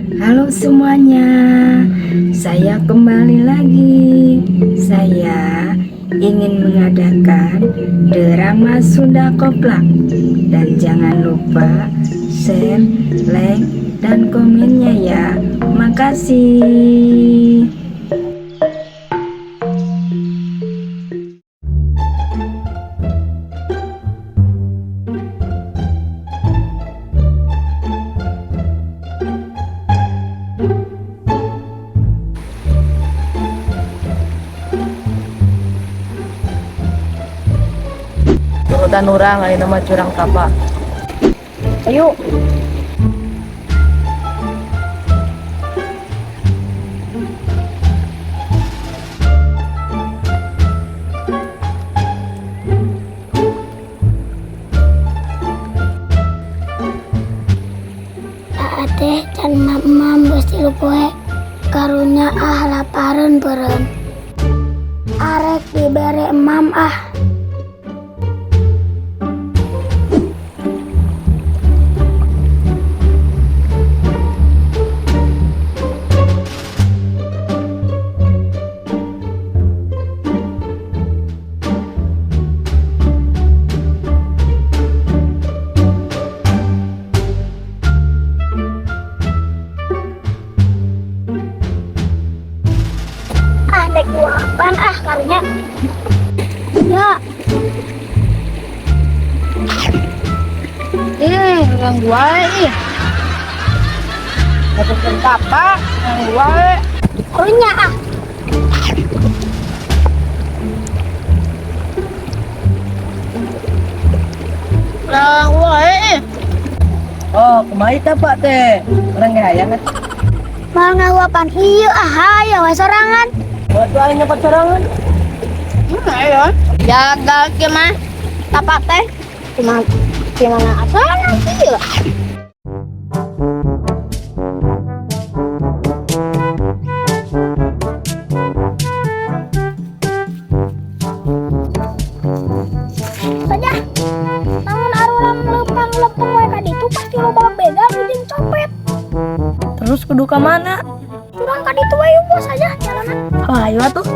Halo semuanya, saya kembali lagi. Saya ingin mengadakan drama Sunda Koplak. Dan jangan lupa share, like, dan komennya ya. Makasih. Turutan urang ayeuna mah curang tapa. Ayo. Aa teh can mamam geus 3 poe. Karunya ah, lapareun beureum. Arek dibere emam ah. Ah, dek apaan ah, karunya. Ya. Yang wae ih. Dapetin tapa, yang wae. Karunya ah. Yang wae ih. Oh, kumaha tapa teh? Urang ge hayang atuh. Mau ngahuapan ieu ah, hayo we sorangan. Buat aing nyopot sorangan. Ayo. Jagal kieu mah tapa teh cuma gimana asalna sih. Saja. Lamun arurang lempang-lempeng we ka ditu pasti loba begal jeung copet. Terus kudu ka mana? Urang ka ditu we yuk, bos aja jalanan. Oh, ayo atuh.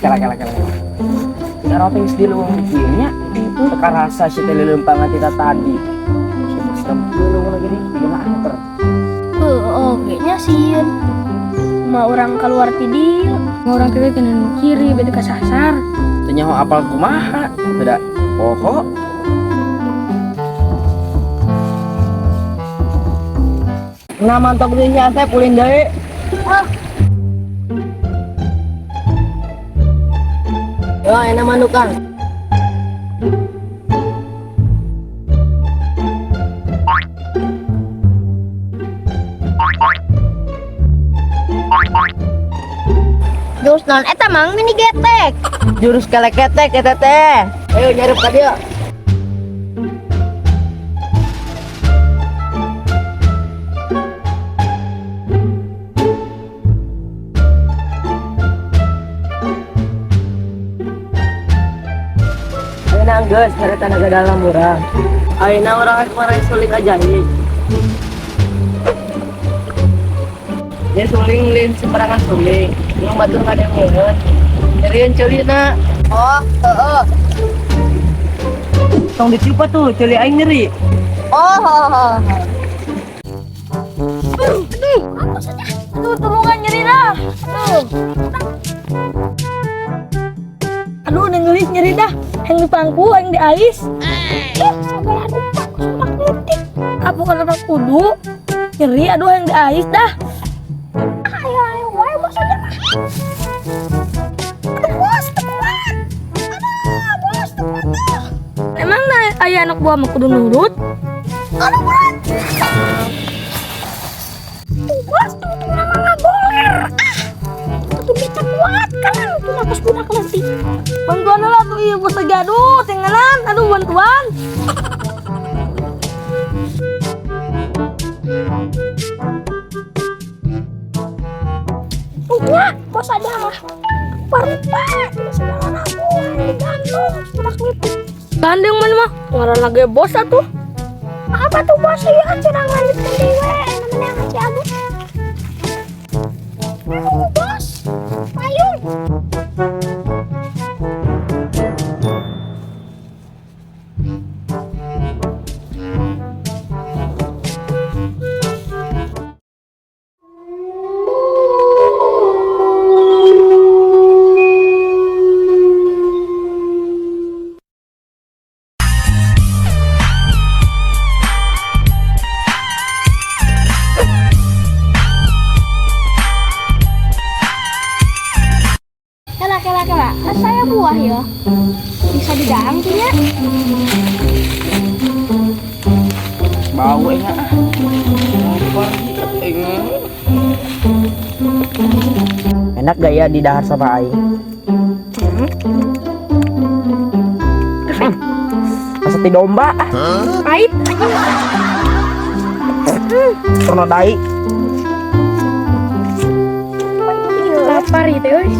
Kela kela kela. Kita geus di leuweung kieu nya. Teu karasa si teh leuleumpangan kita tadi. Serem leuweung lagi nih, bikin angker. Oh, kayaknya sieun. Mau orang keluar ti dieu. Mau orang teh kanan kiri beda kasasar. Teu nyaho apal kumaha. Beda poho. Nah, mantap deui nya teh ulin deui. Oh. Yo, enak mandukan. Jurus naon eta, Mang, mini getek? Jurus keleketek eta teh. Ayo nyarep ka dieu. Ayeuna geus nyari tenaga dalam urang. Ayeuna urang kemarin suling ajaib. Dia suling lain sembarangan suling. Yang batur ngadengeun. Nyerieun ceulina. Oh, heeh. Tong ditiup tuh, ceuli aing nyeri. Oh, oh, oh. Aduh, tulungan nyeri dah. Aduh. Aduh, nenggelis nyeri dah. Yang dipangku, yang diais. Ih, segala rupa kusumak leutik. Apa kata kudu? Nyeri, aduh yang diais dah. Ayo ayo wae bos aja mah. Aduh bos, teu kuat. Aduh, bos, teu kuat tuh. Emang nah, ayah anak buah mah kudu nurut? Aduh berat. Tuh bos, tuh tuh nama ngagoler. Ah, tuh bisa kuat kan tuh napas budak leutik. Bantuan lah tuh iya bos lagi aduh, tenganan, aduh bantuan. mah ngaran lagi bos atuh. Apa tuh bos ieu curang lanjutkeun deui we namanya si Abu. Oh, bos. Payung. Kela kela kela. Kan saya buah ya. Bisa didahang tuh nya. Bau aing ah. Lapar aing. Enak gak ya didahar sama aing? Hmm. Asa ti domba ah. Pahit anjing. Pernah dai. Lapar gitu euy.